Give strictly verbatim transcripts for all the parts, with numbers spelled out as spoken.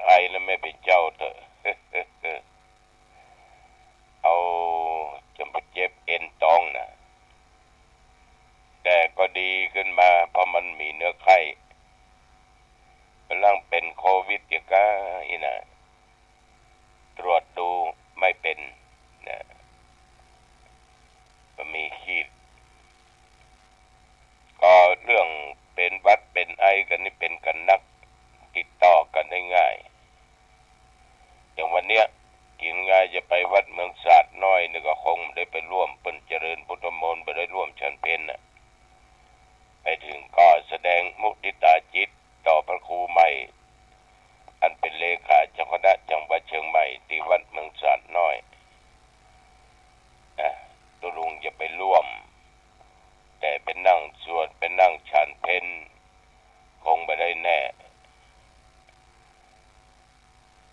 ไอแล้วไม่ไปเจ้าเถอะ เอาจนไปเจ็บเอ็นต๊องนะ แต่ก็ดีขึ้นมา เพราะมันมีเนื้อไข้ กำลังเป๋นโควิดอยู่ก้า อีน่ะ ตรวจดูไม่เป๋นนะ บ่มีขีด ก็เรื่องเป๋นหวัดเป๋นไอกั๋นนี่เป๋นกั๋นนัก ติดต่อกั๋นได้ง่าย อย่างวันเนี้ย กิ๋นงายจะไปวัดเมืองสาดน้อยนี่ก็คงได้ไปร่วม เปิ้นเจริญพุทธมนต์ บ่ได้ร่วมฉันเพลน่ะ ไปถึงก็แสดงมุทิตาจิตต่อพระครูใหม่ อันเป๋นเลขาเจ้าคณะจังหวัดเชียงใหม่ ตี้วัดเมืองสาดน้อย อ่ะ ตกลงจะไปร่วม แต่ไปนั่งสวด ไปนั่งฉันเพล คงบ่ได้แน่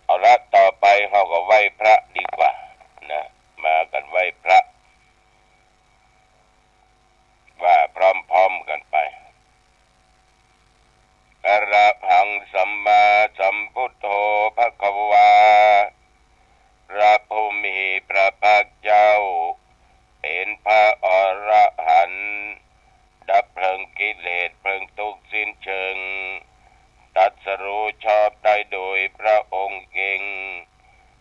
เอาละ ต่อไปเฮาก็ไหว้พระดีกว่านะ มากั๋นไหว้พระ ว่าพร้อมๆกั๋นไป อะระหังสัมมาสัมพุทโธภะคะวา พระผู้มีพระภาคเจ้า เป๋นพระอรหันต์ ดับเพลิงกิเลสเพลิงทุกข์สิ้นเชิง ตรัสรู้ชอบได้โดยพระองค์เอง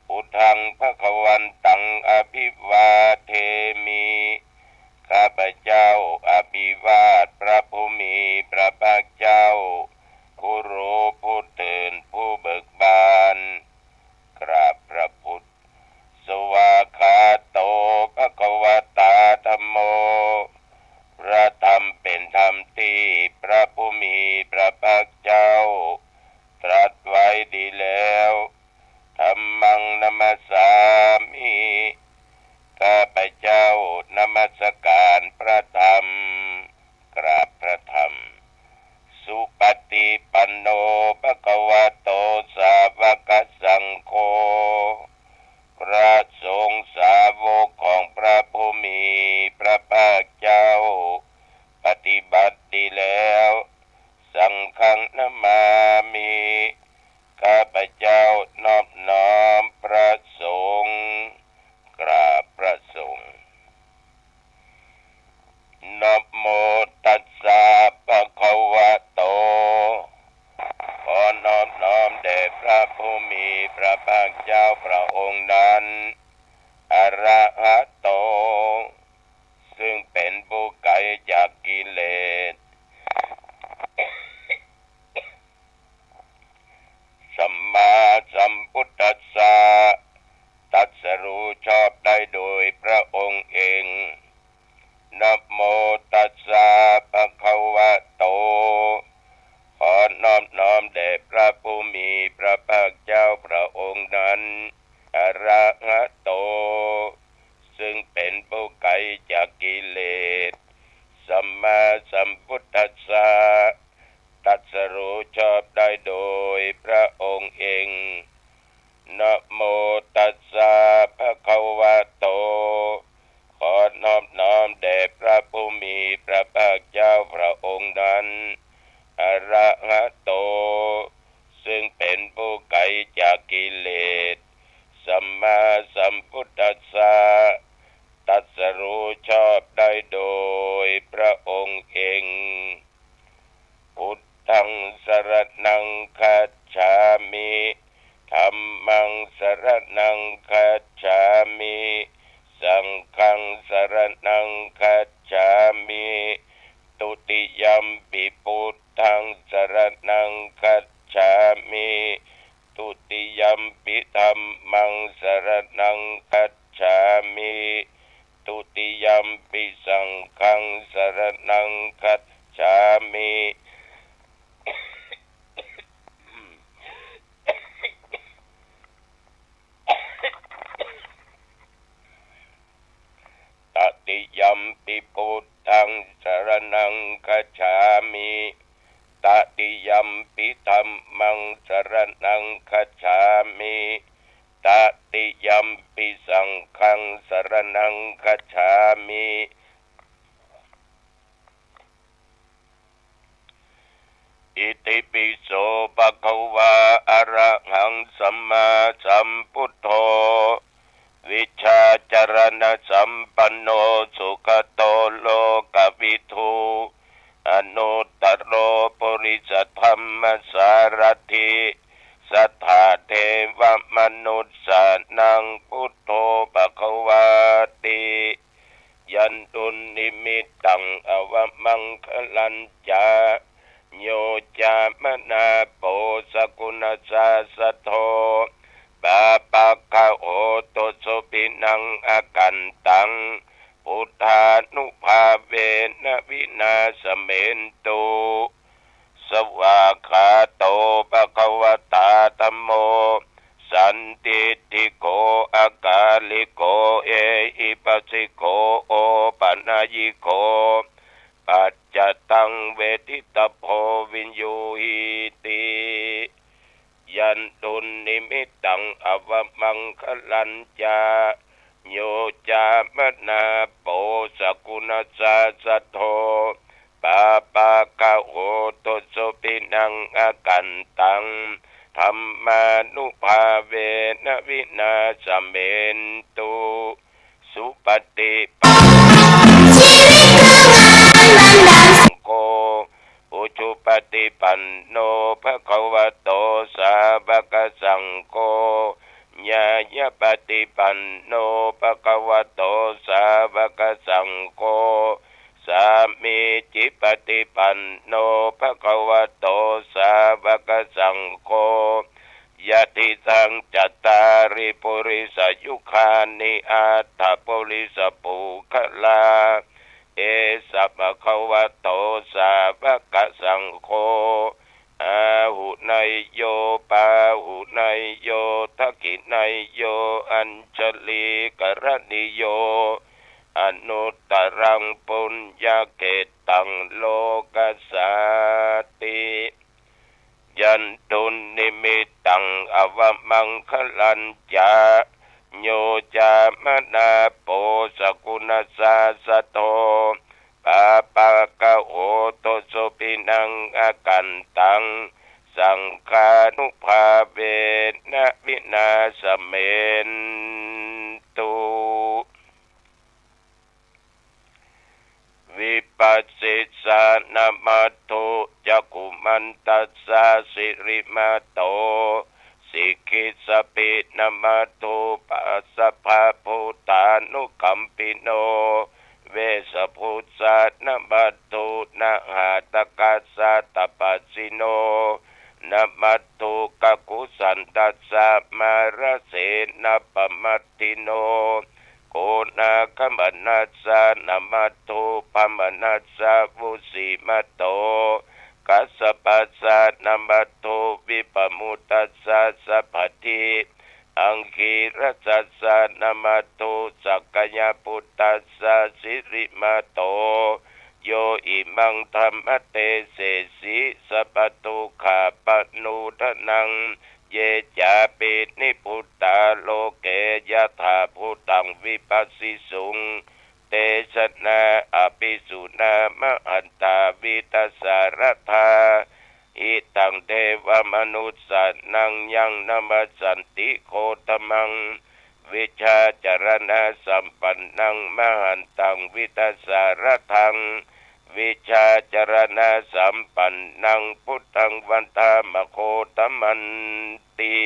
พุทธังภะคะวันตังอภิวาเทมิ ข้าพเจ้าอภิวาทพระผู้มีพระภาคเจ้า ผู้รู้ผู้ตื่นผู้เบิกบาน กราบพระพุทธ สวากขาโตภะคะวะตาธัมโม พระธรรมเป๋นธรรมตี้พระผู้มีพระภาคเจ้าตรัสไว้ดีแล้ว ธัมมังนะมัสสามิ ข้าพเจ้านมัสการพระธรรม กราบพระธรรม สุปฏิปันโนภะคะวะโตสาวกสังโฆ พระสงฆ์สาวกของพระผู้มีพระภาคเจ้า ปฏิบัติดีแล้ว สังฆังนะมามิ ข้าพเจ้านอบน้อมพระสงฆ์ กราบพระสงฆ์ นะโมตัสสะภะคะวะโต ขอนอบน้อมแด่พระผู้มีพระภาคเจ้าพระองค์นั้น อะระหะโต ซึ่งเป๋นผู้ไกลจากกิเลส สัมมาสัมพุทธัสสะ ตรัสรู้ชอบได้โดยพระองค์เอง นะโมตัสสะภะคะวะโต ขอนอบน้อมแด่พระผู้มีพระภาคเจ้าพระองค์นั้น อะระหะโต ซึ่งเป๋นผู้ไกลจากกิเลส สัมมาสัมพุทธัสสะ ตรัสรู้ชอบได้โดยพระองค์เอง นะโมตัสสะภะคะวะโต ขอนอบน้อมแด่พระผู้มีพระภาคเจ้าพระองค์นั้น อะระหะโต ซึ่งเป๋นผู้ไกลจากกิเลส สัมมาสัมพุทธัสสะ ตรัสรู้ชอบได้โดยพระองค์เอง พุทธังสรณังคัจฉามิ ธัมมังสรณังคัจฉามิ สังฆังสรณังคัจฉามิ ตุติยัมปิพุทธังสรณังคัจฉามิ ตุติยัมปิธัมมังสรณังคัจฉามิ ตุติยัมปิสังฆังสรณังคัจฉามิ ตติยัมปิพุทธังสรณังคัจฉามิ ตติยัมปิธัมมังสรณังคัจฉามิ ตติยัมปิสังฆังสรณังคัจฉามิ อิติปิโสภะคะวา อะระหัง สัมมาสัมพุทโธ วิชชาจรณสัมปันโน สุขโตโลกวิทู อนุตตโรปุริสธัมมสารถิ สัทธาเทวมนุสสานัง พุทโธภะคะวาติ ยันตุนนิมิตตังอวมังคะลัญจะ โยจามนาโปสกุณสาสะโท ปาปะคะโหตุสุปินังอาคันตัง พุทธานุภาเวนะวินาสะเมนตุ สวากขาโตภะคะวะตาธัมโม สันทิฏฐิโก อะกาลิโก เอหิปัสสิโก โอปะนะยิโก ปัจจตังเวทิตะโพ วิญญูหีติ ยันตุนนิมิตตังอวมังคะลัญจะ โยจามนาโปสกุณสาสะโท ปาปะคะโหตุสุปินังอาคันตัง ธัมมานุภาเวนะวินาสะเมนตุ สุปฏิปันโน โก อุจุปฏิปันโน ภะคะวะโต สาวกสังโฆ ญาณปฏิปันโน ภะคะวะโต สาวกสังโฆ สามีจิปฏิปันโน ภะคะวะโต สาวกสังโฆ ยะถิสังจัตตาริปุริสยุคานิ อัตถปุริสปุคคลา เอสะภะคะวะโต สาวกสังโฆ อาหุเนยโย ปาหุเนยโย ทักขิเนยโย อัญชลีกรณีโย อนุตตรังปุญญเขตตัง โลกัสสาติ ยันตุนนิมิตตังอวมังคะลัญจะ โยจามนาโปสกุณสาสะโท ปาปะคะโหตุสุปินังอาคันตัง สังฆานุภาเวนะวินาสะเมนตุ วิปัสสิสานะมัตถุ จักขุมันตัสสะสิริมาโต สิกขิสสะปินะมัตถุ ปัสสะพะภูตานุกัมปิโน เวสสะภุสสะนะมัตถุ นะหาตะกัสสะตะปัสสิโน นะมัตถุ กักขุสันตัสสะ มารเสนะปะมัตถิโน โกนาคมนัสสะนะมัตถุ พะมนัสสะวุสีมะโต กัสสะปัสสะนะมัตถุ วิปะมุตตัสสะสัพพะทิ อังคีรัสสัสสะนะมัตถุ สักกะยะปุตตัสสะสิริมาโต โยอิมังธัมมะเตเสสิ สัพพะทุกขะปะโมดะนัง เยจาปิ นิพพุตตา โลเก ยะถาภูตัง วิปัสสิสุง เตสะนา อะภิสุนามะหันตา วิทะสะระทา หิตัง เทวะมะนุสสานัง ยังนะมัสสันติ โคตมัง วิชชาจรณะสัมปันนัง มหันตัง วิทะสะระทัง วิชชาจรณะสัมปันนัง พุทธัง วันทะมะ โคตมันติ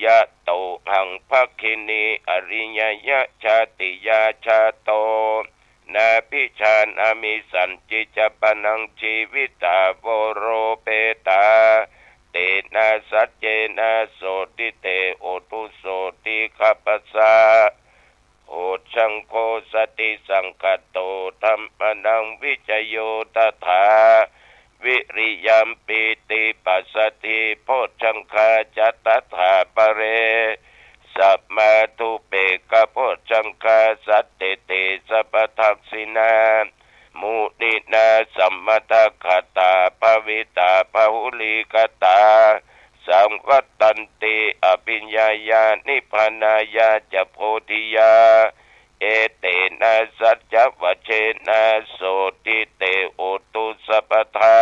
ยะโตหัง ภักขินี อะริยะยะ ชาติยา จาโต นาภิชานะมิ สัญญิจะ ปะนัง จีวิตา โวโรเปตา เตนะ สัจเจนะ โสติ เต โอตุ โสติ ขัพพะสะ โผชฌังโค สติสังคาโต ธัมมานัง วิจโย ตถา วิริยัม ปีติ ปัสสะธิ โผชฌังคา จะ ตถา ปะเร สะมา ทุปเปกขะโผชฌังคา สันติติ สัพพะทักขิณา มุนินา สะมะทะกะตา ภะวิตา บะหุลีกะตา สังวัตตันติ อะภิญญายา นิพพานายา จะ โพธิยา เอเตนะ สัจจะวะเชนะ โสติ เต โอตุ สัพพะทา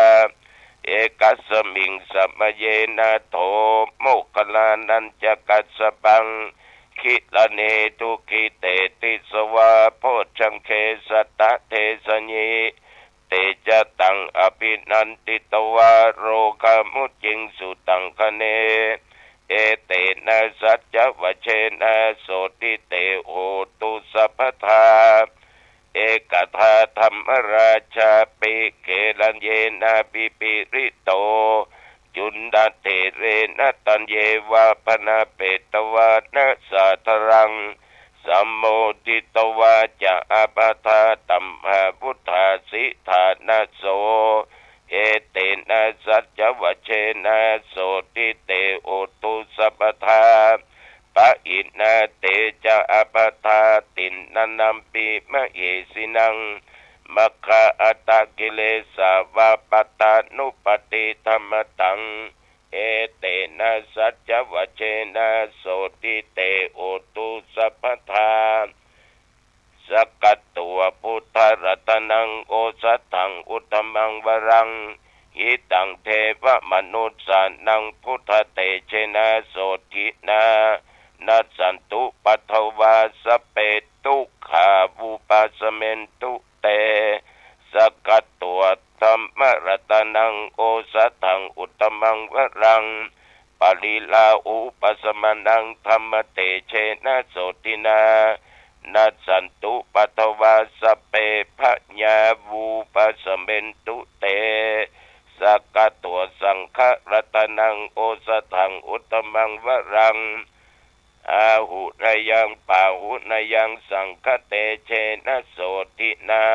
เอ กัสมิงสมะเยนะ โถ โมคคัลลานัญจะกัสสปัง กิรณี ทุกขิเต ติสสะวา โพชฌังเข สัตตะเทสะยิ เตจะตัง อภินันทิตวา โรกามุจจิงสุตังคะเน เอเตนะ สัจจวจเชนะ โสตถิเต โหตุ สัพพะทา เอกทา ธัมมราชาปิ เกรัญเยนะ ปิปิริโต จุณฑะเถเรนะ ตัญเยวา ภณเปตวานะ สาธารัง สัมโมทิตวาจะ อัปปะทา ธัมมา วุฑฒาสิ ฐานะโส เอเตนะ สัจจวจเชนะ โสตถิเต โหตุ สัพพะทา ปะหินะ เตจะ อัปปะทา ติณณัมปิ มะเหสินัง มัคคา อัตตะกิเลสาวา ปัตตานุปัตติ ธัมมะตัง เอเตนะ สัจจวจเชนะ โสตถิเต โหตุ สัพพะทา สะกัตตัว พุทธะรัตนัง โอสถัง อุตตมังวรัง หิตัง เทวะมนุสสานัง พุทธะเตเชนะ โสตถินา นัสสันตุ ปัทวา สัพเพ ทุกขา วุปัสสะเมนตุ เต สะกัตตัว ธัมมะรัตนัง โอสถัง อุตตมังวรัง ปะริลาหูปัสสะมะนัง ธัมมะเตเชนะ โสตถินา นัสสันตุ ปัทวา สัพเพ พยา วุปัสสะเมนตุ เต สะกัตตัว สังฆะรัตนัง โอสถัง อุตตมังวรัง อาหุเนยัง ปาหุเนยัง สังฆะเตเชนะ โสตถินา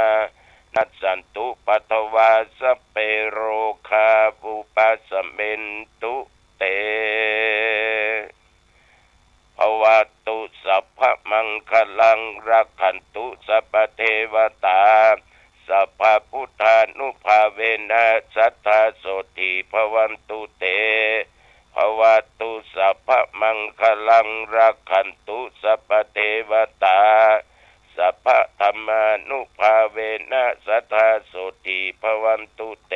นัสสันตุ ปัทวา สัพเพ โรคา วุปัสสะเมนตุ เต ภะวะตุ สัพพะมังคะลัง รักขันตุ สัพพะเทวะตา สัพพะพุทธานุภาเวนะ สัตถา โสตถิ ภะวันตุ เต ภะวะตุ สัพพะมังคะลัง รักขันตุ สัพพะเทวะตา สัพพะธัมมานุภาเวนะ สัตถา โสตถิ ภะวันตุ เต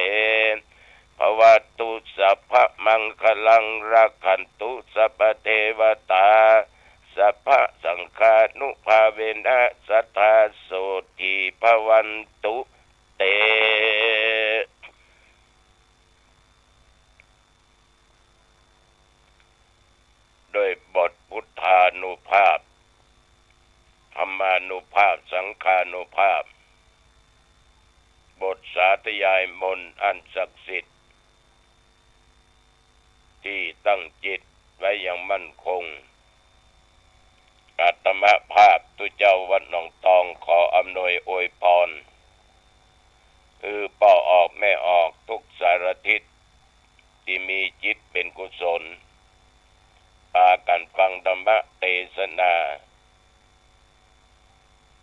ภะวะตุ สัพพะมังคะลัง รักขันตุ สัพพะเทวะตา สัพพะสังฆานุภาเวนะ สัตถา โสตถิ ภะวันตุ เต ด้วยบทพุทธานุภาพ ธัมมานุภาพ สังฆานุภาพ บทสาธยายมนต์อันศักดิ์สิทธิ์ ที่ตั้งจิตไว้อย่างมั่นคง อาตมาภาพตุ๊เจ้าวัดหนองตองขออำนวยอวยพร คือป้อออกแม่ออกทุกสารทิศ ตี้มีจิตเป๋นกุศล ปากั๋นฟังธรรมเตสนา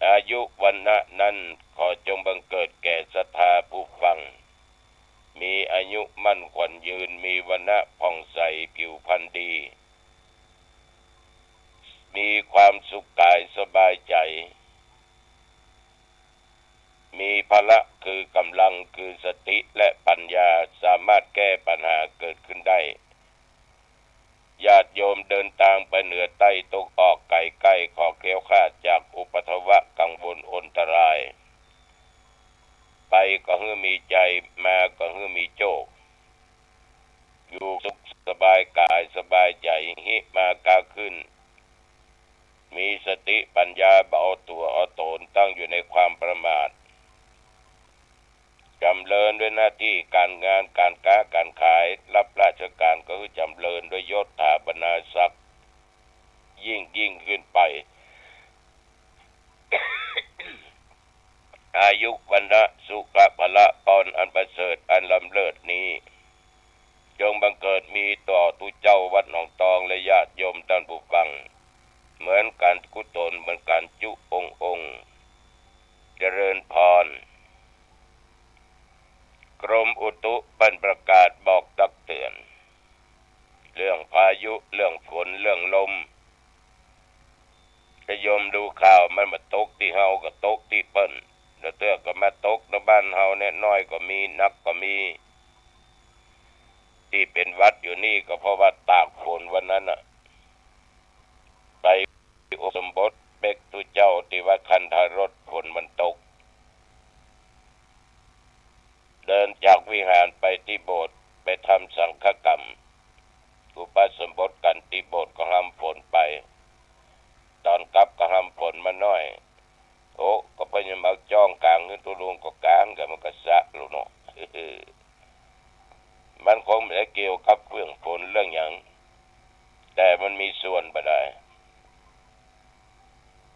อายุวรรณะนั้นขอจงบังเกิดแก่ศรัทธาผู้ฟัง มีอายุมั่นขวัญยืน มีวรรณะผ่องใส ผิวพรรณดี มีความสุขกายสบายใจ๋ มีพละคือก๋ำลังคือสติและปัญญา สามารถแก้ปัญหาเกิดขึ้นได้ ญาติโยมเดินตางไปเหนือใต้ตะวันออกก๋ายใก้ ขอแคล้วคลาดจากอุปัทวะกังวลอันตราย ไปก็หื้อมีชัย มาก็หื้อมีโชค อยู่สุขสบายกายสบายใจ๋ หิมาคาขึ้น มีสติปัญญาบ่เอาตั๋วเอาต๋นตั้งอยู่ในความประมาท จ๋ำเริญด้วยหน้าตี้ก๋านงานก๋านก๊าก๋านขาย ฮับราชก๋านก็หื้อจ๋ำเริญด้วยยศถาบรรณาศักดิ์ ยิ่งยิ่งขึ้นไป อายุวรรณะสุขะพละพรอันประเสริฐอันล้ำเลิศนี้ จงบังเกิดมีต่อตุ๊เจ้าวัดหนองตองและญาติโยมต้านผู้ฟัง เหมือนกั๋นกู้ต๋นเหมือนกั๋นจุองค์องค์ เจริญพร กรมอุตุเปิ้นประกาศบอกตักเตื๋อน เรื่องพายุ เรื่องฝน เรื่องลม จะโยมดูข่าวมันบ่ตกตี้เฮาก็ตกตี้เปิ้น แล้วเตื้อก็มาตกในบ้านเฮาเนี่ย น้อยก็มี หนักก็มี เป๋นหวัดอยู่นี่ก็เพราะว่าตากฝนวันนั้นน่ะ ไปอุปสมบทเป๊กตุ๊เจ้าตี้วัดคันธารส ฝนมันตก เดินจากวิหารไปตี้โบสถ์ ไปทำสังฆกรรม อุปสมบทกั๋นตี้โบสถ์ก็หำฝนไป ต๋อนกลับก็หำฝนมาหน้อย โอ้ ก็เปิ้นยังมาจ้องก๋างหื้อตุ๊ลุงก็ก๋างกั๋น มันก็สะลูกเนาะ มันคงบ่ได้เกี่ยวกับเรื่องฝนเรื่องหยัง แต่มันมีส่วนบ่ดาย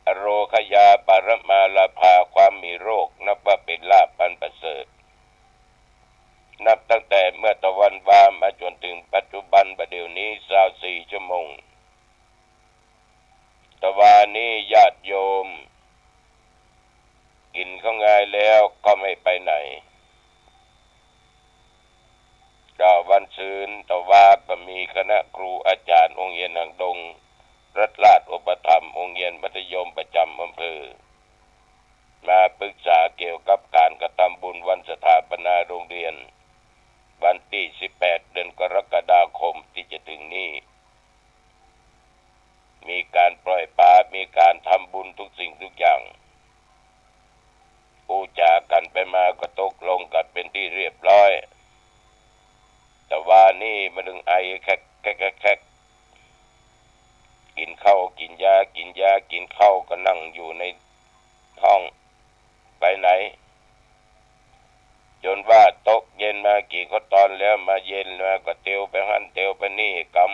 อโรคยาปรมาลาภา ความมีโรคนับว่าเป๋นลาภอันประเสริฐ นับตั้งแต่เมื่อตะวันวามาจ๋นเถิงปัจจุบันบ่าเดี่ยวนี้ซาวสี่ชั่วโมง ตะวานี้ญาติโยม กิ๋นข้าวงายแล้วก็ไม่ไปไหน ก็วันซืนตะวาก็มีคณะครูอาจ๋ารย์โฮงเฮียนหางดง รัฐราชอุปถัมภ์ โฮงเฮียนมัธยมประจ๋ำอำเภอ มาปรึกษาเกี่ยวกับก๋านกระทำบุญวันสถาปนาโฮงเฮียน วันตี้สิบแปด เดือนกรกฎาคมตี้จะเถิงนี้ มีก๋านปล่อยปลา มีก๋านทำบุญทุกสิ่งทุกอย่าง อู้จ๋ากั๋นไปมาก็ตกลงกั๋นเป๋นตี้เรียบร้อย ตะวานี้มานึ่งไอแคกแคกแคกแคก กิ๋นข้าวกิ๋นยา กิ๋นยากิ๋นข้าวก็นั่งอยู่ในห้อง ไปไหน จ๋นว่าตกเย็นมากิ๋นข้าวตอนแล้ว มาเย็นมาก็เตียวไปหั้นเตียวไปนี่กำ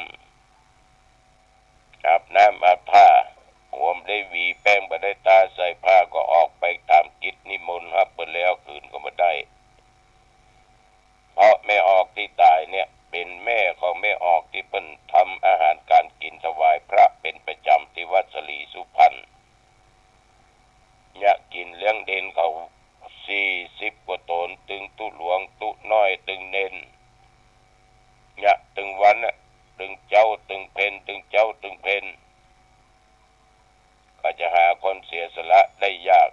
อาบน้ำอาบท่า หัวบ่ได้หวี แป้งบ่ได้ตา ใส่ผ้าก็ออกไปต๋ามกิจนิมนต์ ฮับเปิ้นแล้วคืนก็บ่ได้ เพราะแม่ออกตี้ต๋ายเนี่ย เป๋นแม่ของแม่ออกตี้เปิ้นทำอาหารก๋านกิ๋นถวายพระเป๋นประจ๋ำตี้วัดศรีสุพรรณ เยียะกิ๋นเลี้ยงเณรเขาสี่สิบกว่าต๋น ตึงตุ๊หลวงตุ๊น้อย ตึงเณร เยียะตึงวันน่ะ ตึงเจ๊าตึงเพล ตึงเจ๊าตึงเพล ก็จะหาคนเสียสละได้ยาก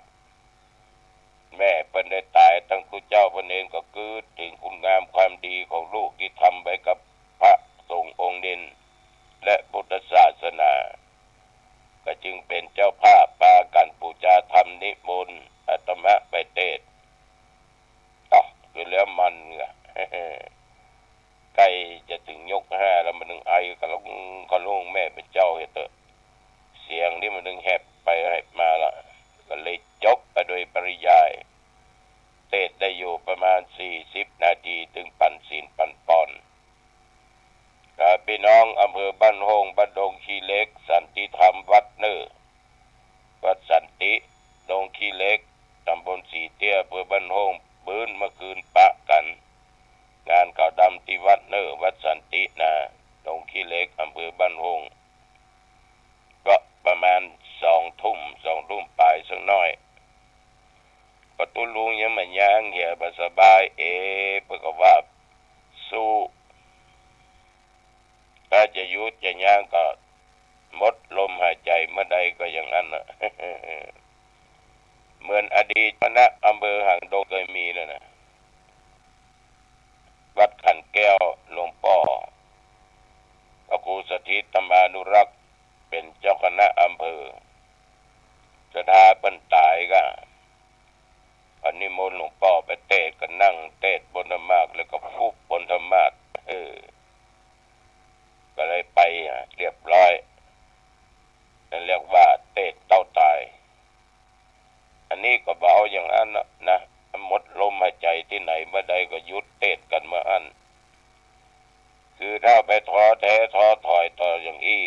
แม่เปิ้นได้ต๋าย ตึงตุ๊เจ้าเปิ้นเองก็กึ๊ดเถิงคุณงามความดีของลูกตี้ทำไว้กับพระสงฆ์องค์เณรและพุทธศาสนา ก็จึงเป๋นเจ้าภาพปากั๋นปู๋จาธรรมนิมนต์อาตมาไปเตศน์ ต๋อ คือแล้วมันเหงือ ใก้จะเถิงยกห้าแล้ว มันนึ่งไอขะลุงขะลุง แม่เป๋นเจ้าเหียเต๊อะ เสียงนี้มันนึ่งแหบไปแหบมาละ ก็เลยจบไปโดยปริยาย เตศน์ได้อยู่ประมาณสี่สิบนาที ตึงปั๋นศีลปั๋นปอน ก็ปี้น้องอำเภอบ้านโฮ่ง บ้านดงขี้เหล็ก สันติธรรม วัดเน่อ วัดสันติ ดงขี้เหล็ก ตำบลสีเตี้ย อำเภอบ้านโฮ่ง ปื๊นเมื่อคืนปะกั๋น งานขาวดำตี้วัดเน่อ วัดสันตินา ดงขี้เหล็ก อำเภอบ้านโฮ่ง ก็ประมาณสองทุ่ม สองทุ่มป๋ายสักหน้อย ก็ตุ๊ลุงยังบ่าย่างเหีย บ่สบาย เอ เปิ้นก็ว่า สู้ ถ้าจะหยุดจะย่างก็หมดลมหายใจ๋เมื่อใดก็อย่างอั้นน่ะ เหมือนอดีตคณะอำเภอหางดงเคยมีนั่นน่ะ วัดขันแก้ว หลวงป้อพระครูสถิตธรรมานุรักษ์ เป๋นเจ้าคณะอำเภอ ศรัทธาเปิ้นต๋ายก็ อันนิมนต์หลวงป้อไปเตศน์ ก็นั่งเตศน์บนธรรมาสน์ แล้วก็ฟุบบนธรรมาสน์ เออ ก็เลยไปอะ เรียบร้อย นั่นเรียกว่าเตศน์เต้าต๋าย อันนี้ก็บ่เอาอย่างอั้นนะ นะ หมดลมหายใจ๋ตี้ไหนเมื่อใดก็หยุดเตศน์กั๋นเมื่ออั้น คือถ้าไปท้อแท้ท้อถอยต่ออย่างอี้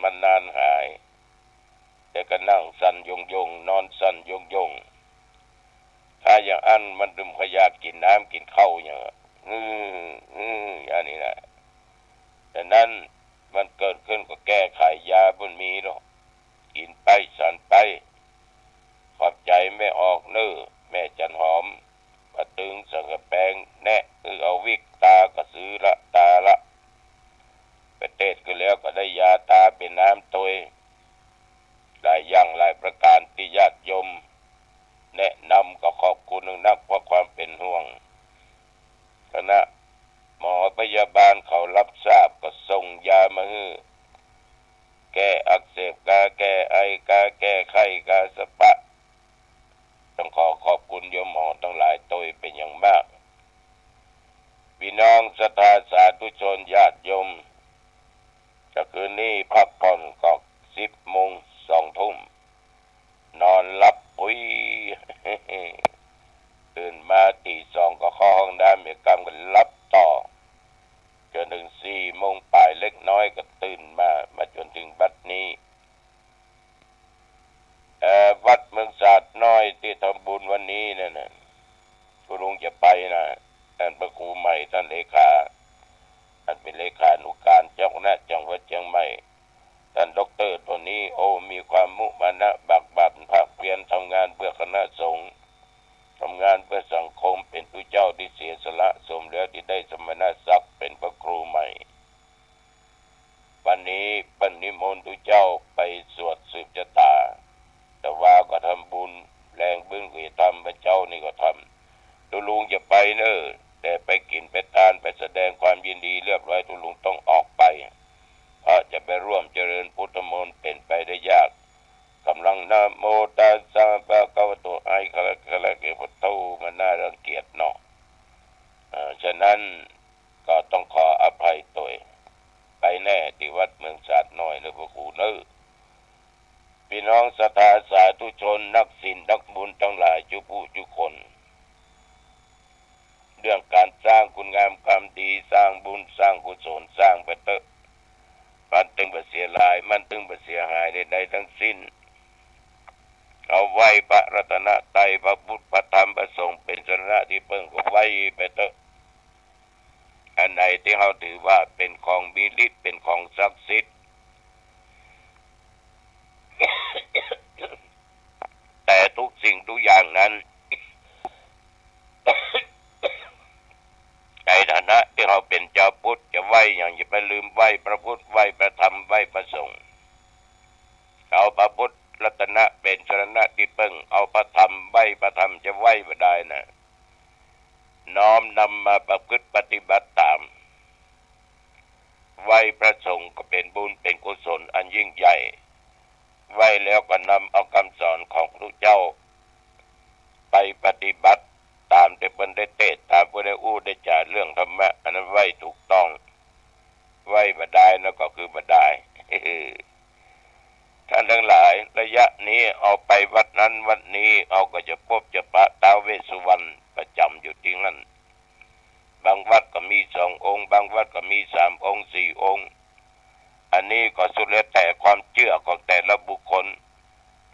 มันนานหาย แต่ก็นั่งสั่นโยงๆ นอนสั่นโยงๆ ถ้าอย่างอั้นมันตึงบ่อยากกิ๋นน้ำกิ๋นข้าวหยังอะ อื้อ อื้อ อย่างนี้แหละ ฉะนั้นมันเกิดขึ้นก็แก้ไข ยาบ่มีดอก กิ๋นไปสั่นไป ขอบใจ๋แม่ออกเน่อ แม่จันหอม ป้าตึงสังกะแปง แนะ คือเอาวิกตากระสือละตาละ ไปเตศน์ก็แล้วก็ได้ยาตาเป๋นน้ำตวย หลายอย่างหลายประก๋านตี้ญาติโยมแนะนำ ก็ขอบคุณนักๆ เพราะความเป๋นห่วง คณะ ยาบาลเขารับทราบก็ส่งยามาหื้อ แก้อักเสบกา แก้ไอกา แก้ไข้กาสะปะ ต้องขอขอบคุณโยมหมอตังหลายโตยเป๋นอย่างมาก ปี้น้องศรัทธาสาธุชนญาติโยม ก็คืนนี้พักผ่อนก็สิบโมง สองทุ่ม นอนหลับปุ๋ย ตื่นมาตีสองก็เข้าห้องน้ำ เมียกำก็หลับต่อ จ๋นเถิงสี่โมงป๋ายเล็กน้อยก็ตื่นมา มาจ๋นเถิงบัดนี้ เอ่อ วัดเมืองสาดน้อยตี้ทำบุญวันนี้นั่นน่ะ ตุ๊ลุงจะไปนะ ต้านพระครูใหม่ ต้านเลขา อันเป๋นเลขานุการเจ้าคณะจังหวัดเจียงใหม่ ต้านด็อกเตอร์โตนี่ โอ้ มีความมุมานะบากบั่นภาคเพียร ทำงานเพื่อคณะสงฆ์ ทำงานเพื่อสังคม เป๋นตุ๊เจ้าตี้เสียสละ สมแล้วตี้ได้สมณศักดิ์เป๋นพระครูใหม่ วันนี้เปิ้นนิมนต์ตุ๊เจ้าไปสวดสืบจะต๋า แต่ว่าก็ทำบุญ แลงบึ้นก็จะทำ พระเจ้านี่ก็ทำ ตุ๊ลุงจะไปเน่อ แต่ไปกิ๋นไปตาน ไปแสดงความยินดีเรียบร้อย ตุ๊ลุงต้องออกไป เพราะจะไปร่วมเจริญพุทธมนต์เป๋นไปได้ยาก ก่ำลังนะโมตัสสะภะคะวะโต ไอคาราคาราเกพุทโธ มันน่ารังเกียจเนาะ เอ่อ ฉะนั้นก็ต้องขออภัยโตย ไปแน่ตี้วัดเมืองสาดน้อยเน่อพระครูเน่อ ปี้น้องศรัทธาสาธุชน นักศีลนักบุญตังหลายจุผู้จุคน เรื่องก๋านสร้างคุณงามความดี สร้างบุญ สร้างกุศล สร้างไปเต๊อะ มันตึงบ่เสียหาย มันตึงบ่เสียหายใดๆ ทั้งสิ้น เอาไหว้พระรัตนตรัย พระพุทธ พระธรรม พระสงฆ์ เป๋นสรณะตี้เปิ้งก็ไหว้ไปเต๊อะ อันไหนตี้เฮาถือว่าเป๋นของมีฤทธิ์ เป๋นของศักดิ์สิทธิ์ แต่ทุกสิ่งทุกอย่างนั้น ในฐานะตี้เฮาเป๋นจาวพุทธ จะไหว้หยังอย่าไปลืมไหว้พระพุทธ ไหว้พระธรรม ไหว้พระสงฆ์ เอาพระพุทธรัตนะเป๋นสรณะตี้เปิ้ง เอาพระธรรม ไหว้พระธรรม จะไหว้บ่ดายนะ น้อมนำมาประพฤติปฏิบัติต๋าม ไหว้พระสงฆ์ก็เป๋นบุญเป๋นกุศลอันยิ่งใหญ่ ไหว้แล้วก็นำเอากำสอนของพระพุทธเจ้าไปปฏิบัติต๋ามตี้เปิ้นได้เตศน์ ต๋ามเปิ้นได้อู้ได้จ๋าเรื่องธรรมะ อันนั้นไหว้ถูกต้อง ไหว้บ่ดายนะก็คือบ่ดาย ท่านทั้งหลาย ระยะนี้เอาไปวัดนั้นวัดนี้ เอาก็จะปบจะปะท้าวเวสสุวรรณประจ๋ำอยู่ตี้หั้น บางวัดก็มีสององค์ บางวัดก็มีสามองค์ สี่องค์ อันนี้ก็สุดแล้วแต่ความเจื้อของแต่ละบุคคล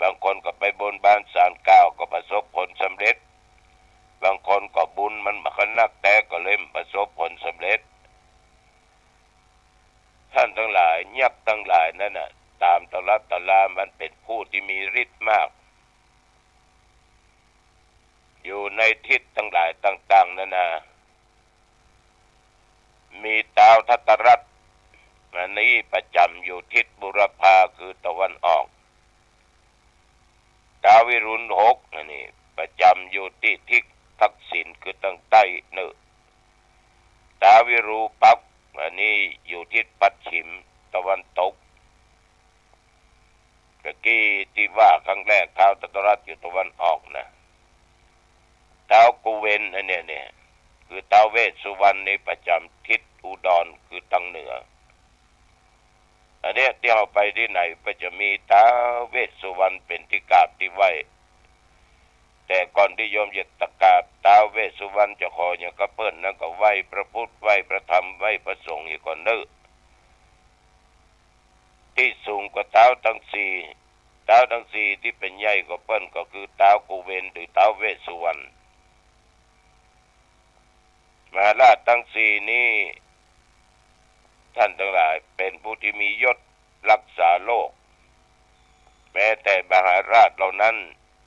บางคนก็ไปบนบานศาลกล่าวก็ประสบผลสำเร็จ บางคนก็บุญมันบ่คักนักแต๊ก็เลยบ่ประสบผลสำเร็จ ท่านทั้งหลาย ยักษ์ทั้งหลายนั้นน่ะ ต๋ามตำรับตำรามันเป๋นผู้ตี้มีฤทธิ์มาก อยู่ในทิศตังหลายต่างๆ นานา มีท้าวทัตตรัตน์ อันนี้ประจ๋ำอยู่ทิศบุรพาคือตะวันออก ท้าววิรุฬหก อันนี้ประจ๋ำอยู่ตี้ทิศทักษิณคือตางใต้เน่อ ท้าววิรูปักษ์ อันนี้อยู่ทิศปัจฉิมตะวันตก ตะกี้ตี้ว่าครั้งแรกท้าวทัตตรัตน์อยู่ตะวันออกนะ ท้าวกุเวนอันเนี้ยเนี่ย คือท้าวเวสสุวรรณนี่ประจ๋ำทิศอุดรคือตางเหนือ อันเนี้ยตี้เฮาไปตี้ไหนก็จะมีท้าวเวสสุวรรณเป๋นตี้กราบตี้ไหว้ แต่ก่อนตี้โยมจะกราบท้าวเวสสุวรรณจะขอหยังกับเปิ้นนั้นก็ไหว้พระพุทธ ไหว้พระธรรม ไหว้พระสงฆ์เหียก่อนเน่อ ตี้สูงกว่าท้าวตังสี่ ท้าวตังสี่ตี้เป๋นใหญ่กว่าเปิ้นก็คือท้าวกุเวนหรือท้าวเวสสุวรรณ มหาราชตังสี่นี้ ท่านตังหลาย เป๋นผู้ตี้มียศรักษาโลก แม้แต่มหาราชเหล่านั้น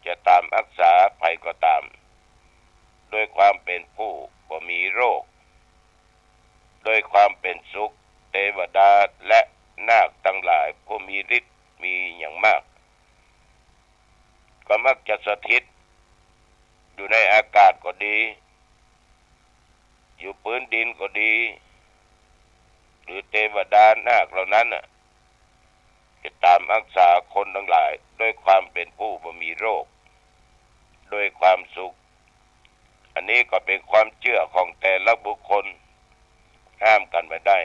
จะต๋ามอักษาใผก็ต๋าม ด้วยความเป๋นผู้บ่มีโรค ด้วยความเป๋นสุข เตวดาและนาคตังหลายผู้มีฤทธิ์มีหยังมาก ก็มักจะสถิตอยู่ในอากาศก็ดี อยู่ปื๊นดินก็ดี นาคเหล่านั้นน่ะ จะต๋ามฮักษาคนตังหลายด้วยความเป๋นผู้บ่มีโรค ด้วยความสุข อันนี้ก็เป๋นความเจื้อของแต่ละบุคคล ห้ามกั๋นบ่ได้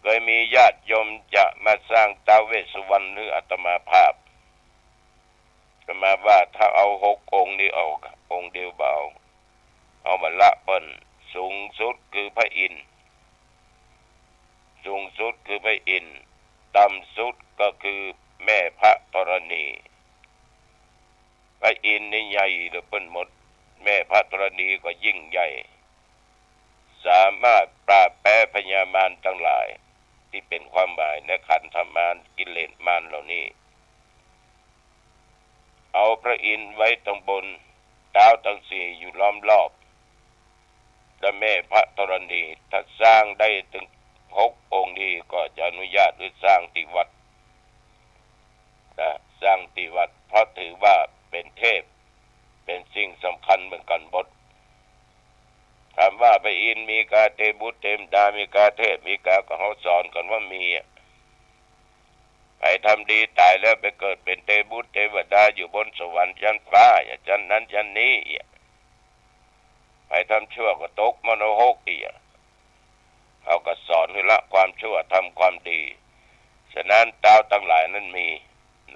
เกยมีญาติโยมจะมาสร้างท้าวเวสสุวรรณหื้ออาตมาภาพ อาตมาว่าถ้าเอาหกองค์นี้ออก องค์เดียวบ่เอา เอาบ่ละเปิ้น สูงสุดคือพระอินทร์ สูงสุดคือพระอินทร์ ต่ำสุดก็คือแม่พระธรณี พระอินทร์นี่ใหญ่เหลือเปิ้นหมด แม่พระธรณีก็ยิ่งใหญ่ สามารถปราบแพ้พญามารตังหลาย ตี้เป๋นความหมายในขันธมารกิเลสมารเหล่านี้ เอาพระอินทร์ไว้ตังบน ท้าวตังสี่อยู่ล้อมรอบ และแม่พระธรณี ถ้าสร้างได้เถิงหกองค์นี้ก็จะอนุญาตหื้อสร้างตี้วัด นะ สร้างตี้วัด เพราะถือว่าเป๋นเทพ เป๋นสิ่งสำคัญเหมือนกั๋นหมด ถามว่าพระอินทร์มีก๋า เตบุตรเตมดามีก๋า เทพมีก๋า ก็เฮาสอนกั๋นว่ามีอะ ใผทำดีต๋ายแล้วไปเกิดเป๋นเตบุตรเตวดาอยู่บนสวรรค์ชั้นฟ้า อย่างชั้นนั้นชั้นนี้อะ ใผทำชั่วก็ตกมรณะนรกอีกอะ เฮาก็สอนหื้อละความชั่วทำความดี ฉะนั้นท้าวตังหลายนั้นมี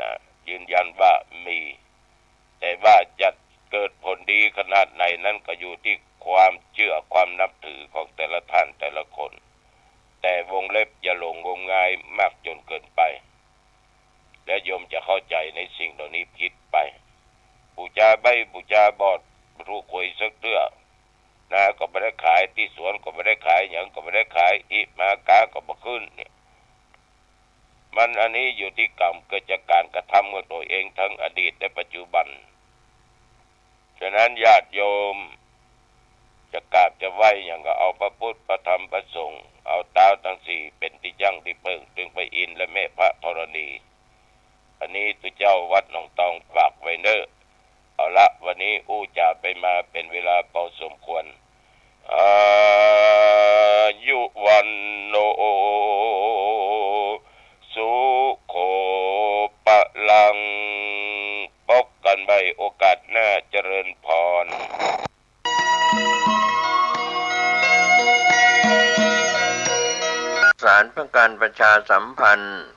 นะ ยืนยันว่ามี แต่ว่าจะเกิดผลดีขนาดไหนนั้นก็อยู่ตี้ความเจื้อความนับถือของแต่ละท่านแต่ละคน แต่วงเล็บอย่าหลงงมงายมากจนเกินไป และโยมจะเข้าใจ๋ในสิ่งเหล่านี้ผิดไป ปู๋จาใบ้ปู๋จาบอด บ่ถูกหวยสักเตื้อ นาก็บ่ได้ขาย ตี้สวนก็บ่ได้ขาย หยังก็บ่ได้ขาย อิมาก๊าก็บ่ขึ้นเนี่ย มันอันนี้อยู่ตี้กรรมเกิดจากก๋านกระทำของตั๋วเองทั้งอดีตและปัจจุบัน ฉะนั้นญาติโยมจะกราบจะไหว้หยังก็เอาพระพุทธ พระธรรม พระสงฆ์ เอาท้าวตังสี่เป๋นตี้ยั้งตี้เปิ้ง ตึงพระอินทร์และแม่พระธรณี อันนี้ตุ๊เจ้าวัดหนองตองฝากไว้เน้อ เอาละ วันนี้อู้จ๋าไปมาเป๋นเวลาพอสมควร อายุ วัณโณ สุโข พลัง พบกั๋นใหม่โอกาสหน้า เจริญพร สารเพื่อการประชาสัมพันธ์